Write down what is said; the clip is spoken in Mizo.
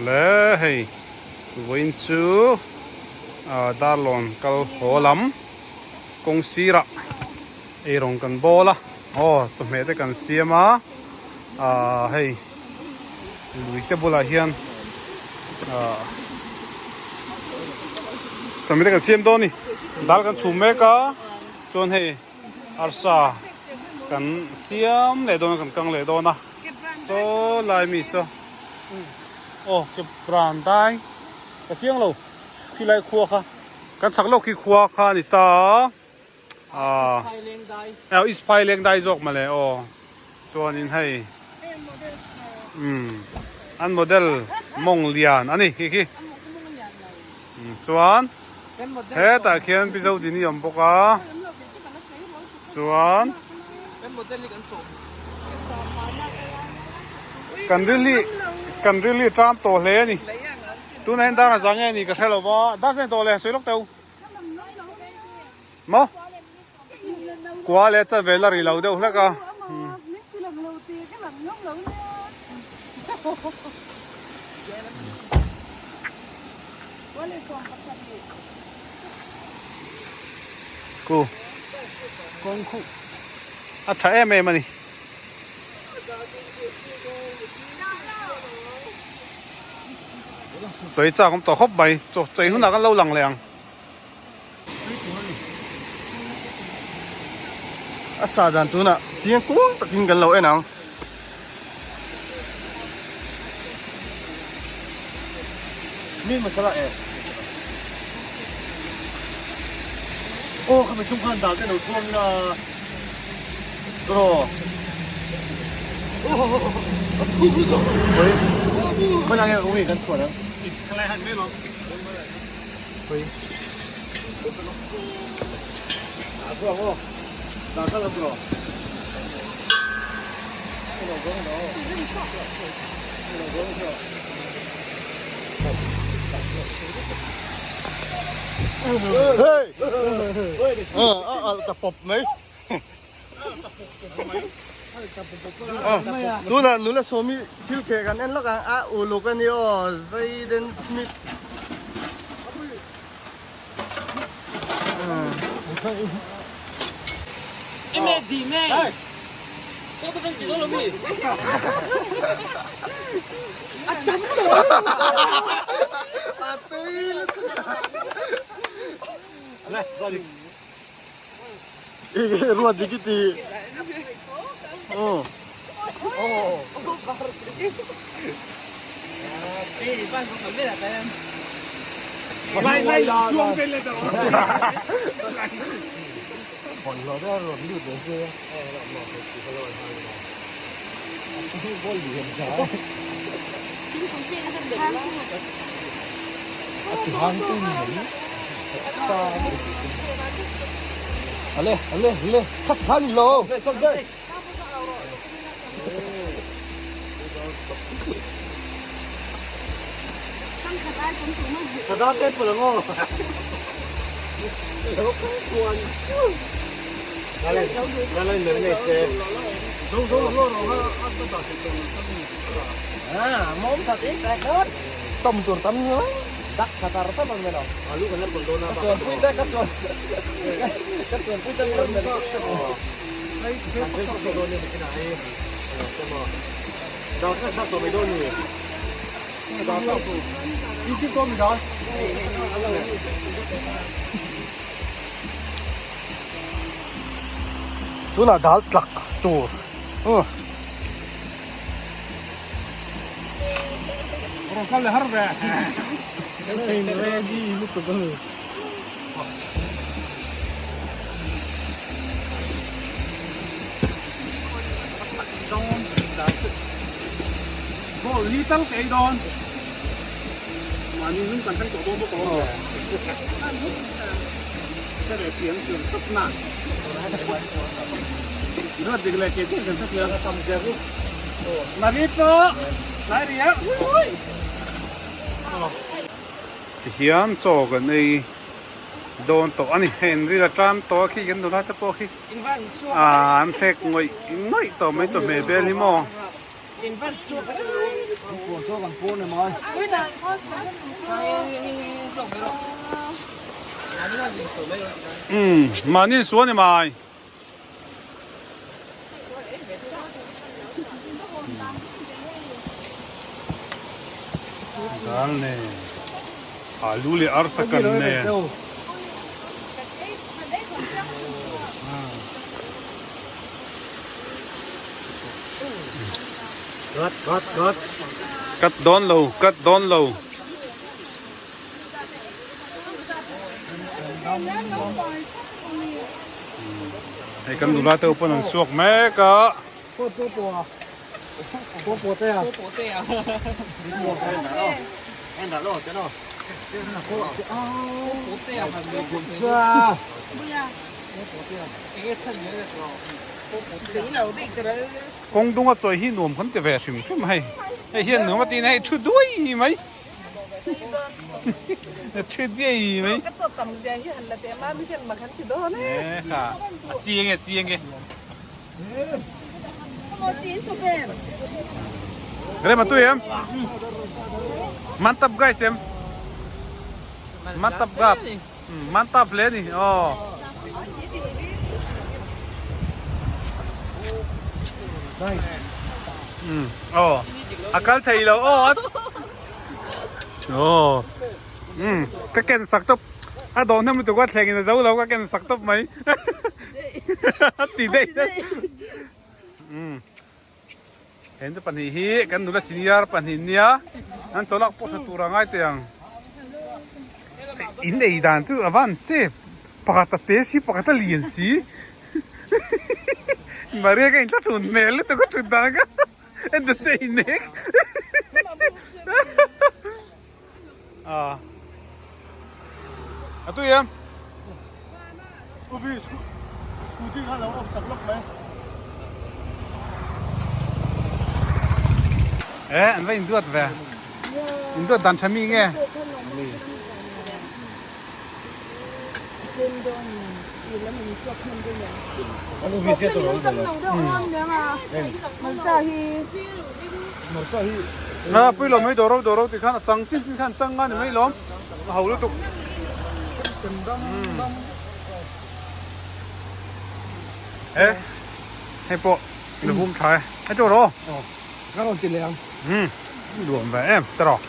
Le hei vawiin chu ah darlawn kal haw lam kawng sirah eirawng kan bawl a aw chawhmeh te kan siam a ah hei lui te bulah hian ah chawhmeh te kan siam dawn a ni dal kan chhum mek a chuan hei arsa kan siam leh dawn a kan kang leh dawn a saw lai mi saw aw ke ran dai ka chiang lo khilai khua kha kan chhak lawk khi khua kha a ni ta a ah is phai leng dai zawk mawle aw chuanin hei umm an model mawng lian a ni khi khi chuan hetah khian pi Zodini a awm bawk a chuan kan rili kan rili ṭam tawh hle a ni tunah hian dar a za nge a ni ka hre lo va dar zen tawh le sawi lawk teuh maw kua leh chan vel a ri lo deuh hlek a. Ku kawng khuh a tha em em a ni. Sawi chak awm tawh khawp mai chaw chei hunah kan lo lang leh ang. A sa dan tunah chiang kuang takin kan lo en ang. Mi masala e. Aw khami chung khan dal te lo chhuang ila. Bro. Oi. Khoi lang e ui kan chhuan ang. Khalai han mai lo. Oi. A chuang aw. Dal kha lo bro. Hey! A alh ta pawp mai. Tunah nula sawmi thil kheh kan en lawk ang a uluk a ni aw Zayden Smith. Ruat dik i ti. Tunah dal tlak tur uh. Ball hi tal ka ei dawn. Mahni nung kan thleng tawh dawn bawk alawm le. Ka reh piang chuan tawp na. Ruat dik leh ke chiah kan hre piang. Mari pawh tlai ri a ui ui. Tihian chaw kan ei dawn tawh a ni. Hei an ril a tan tawh a khi kan nula te pawh khi an thlek ngawih ngawih tawh mai chawhmeh vel hi maw. Umm mahni in sual ni mai. Dal nen alu leh arsa kan nen. Cut cut cut. Cut dawn lo cut dawn lo. Hei kan nula te pawn an suak mek a. Kawng dunga chawi hi nuam kan ti ve hrim hrim hei. Hei hian nuam a tiin hei thu duai mai. Thu duai mai. Ka chaw tam zia hi han la teh ma mi hian mak han ti dawn e. Kha a chi enge chi enge. Rem a tui em? Mantap guys em? Mantap gap. Mantap hle ni. Aw. Aw. A kal thei lo. Aw. Aw. Ka ken sak tawp. A dawh hnem lutuk a thleng in a zo lo ka ken sak tawp mai. Ti daih. Heng te pahnih hi kan nula senior pahnih nia an chawlak pawh tha tur a ngai teh ang. In ei dan chu a van che pakhat a te si pakhat a lian si. Maria ka in thlahrun hmel lutuk a thut dan kha en ta che in nek. A a tui em? Ubi scooty kha lo off sak lawk mai. E an va induat ve. Induat dan tha mi nge? A pui lo mai dawr ro dawr ro tikhan a chang chin chin khan chang nga ni mai lawm a ho lutuk. E hei pawh la vum tha e hei tawh rawh aw. Ka rawn ti leh ang. Umm nuam ve em tawh rawh.